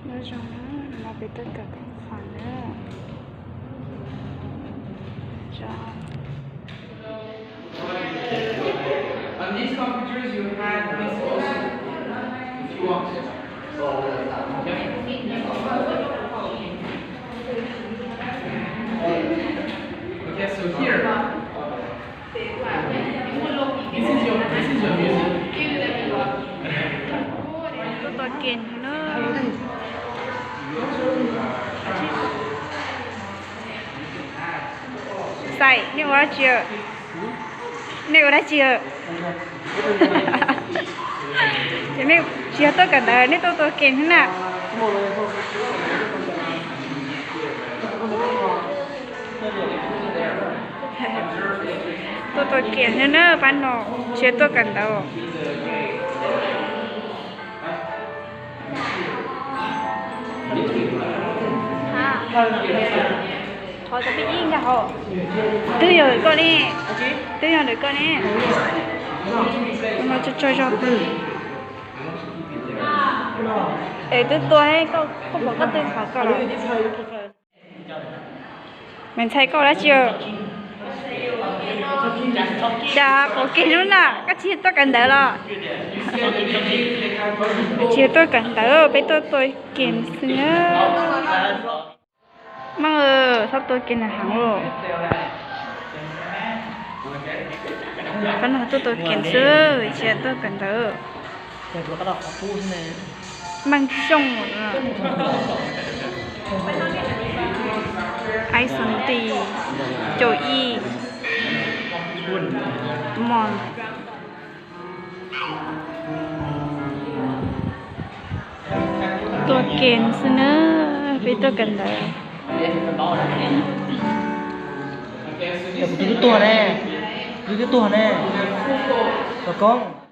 Nyob zoo na, no peb tuaj kawm khoom na. Zo. On these computers you have this also, if you want. Okay. Okay, so here, this is your, this is your music. Tuaj tua game na. Xais, nej ua dab tsi? Nej ua dab tsi? Ces nej tsis yog tuaj kawm ntawv, nej tuaj tua game xwb na. Tuaj tua game xwb na, pab no tsis yog tuaj kawm ntawv. Qhov tau peb ib nkag hauv. Twb yog ntawm koj ne. Twb yog ntawm koj ne. No tso tso zog twg. Es twb tua, koj pom koj twb qhov koj los. Maiv Ntxhais, koj ua dab tsi? Cas pom game lub na, koj tsis yog tuaj kawm ntawv los? Tsis yog tuaj kawm ntawv, peb tuaj tua game xwb na. Maj, txhob tua game na heev os. Pab no tuaj tua game xwb, tsis yog tuaj kawm ntawv. Meej Xyooj, Ice Hockey, Cau Ij, Mos. Tua game xwb na, peb tuaj kawm ntawv. Kuv twb tuag ne, kuv twb tuag ne, Tos Koob.